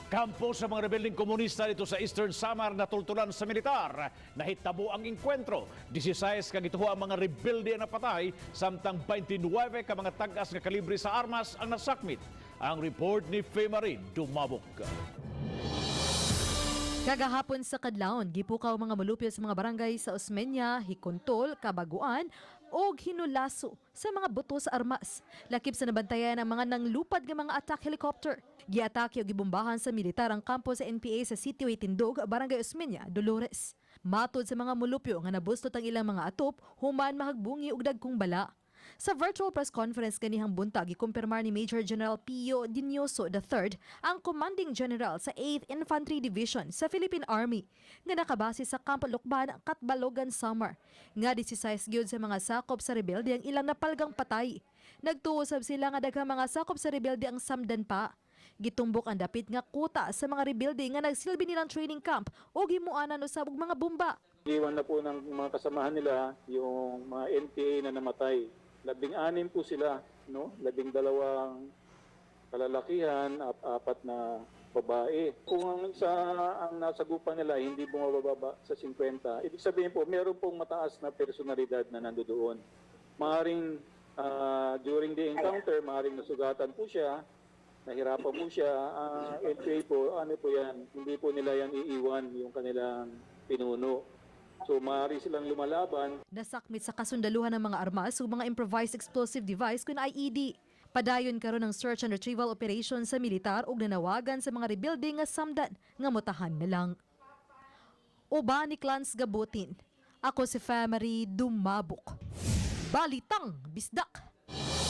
Kampo sa mga rebeldeng komunista didto sa Eastern Samar natultulan sa militar. Nahitabo ang engkwentro. 16 ka gituo ang mga rebelde ang napatay, samtang 29 ka mga tag-as nga kalibre sa armas ang nasakmit. Ang report ni Faye Marie Dumabok. Kagahapon sa kadlawon, gipukaw mga mulupyo sa mga barangay sa Osmeña, Hikontol, Kabaguan ug Hinulaso sa mga buto sa armas. Lakip sa nabantayan ang mga nanglupad nga mga attack helicopter. Giatake ug gibombahan sa militar ang kampo sa NPA sa Sitio Tindog, Barangay Osmeña, Dolores. Matod sa mga mulupyo nga nabuslot ang ilang mga atop human mahagbungi og dagkong bala. Sa virtual press conference ganihang buntag, gikumpirmar ni Major General Pio Dinyoso III, ang Commanding General sa 8th Infantry Division sa Philippine Army, nga nakabase sa Camp Lukban, Katbalogan, Samar, nga 16 gyud sa mga sakop sa rebelde ang ilang napalgang patay. Nagtuo sab sila nga daghang mga sakop sa rebelde ang samdan pa. Gitumbok ang dapit nga kuta sa mga rebelde nga nagsilbi nilang training camp o gimuanan usab og mga bomba. Iwan na po ng mga kasamahan nila yung mga NPA na namatay. 16 po sila, no? 12 kalalakihan, apat na babae. Kung ang sa ang nasagupan nila hindi bumababa sa 50, ibig sabihin po meron pong mataas na personalidad na nandoon. Maaring during the encounter, maaring nasugatan po siya, nahirapan po siya. NPA po, ano po yan, hindi po nila yan iiwan yung kanilang pinuno. So maaari silang lumalaban. Nasakmit sa kasundaluhan ng mga armas ug mga improvised explosive device kun IED. Padayon karon ang search and retrieval operation sa militar ug nanawagan sa mga rebelde nga samdan nga mutahan na lang. Uban ni Clans Gabutin. Ako si Family Dumabok. Balitang Bisdak.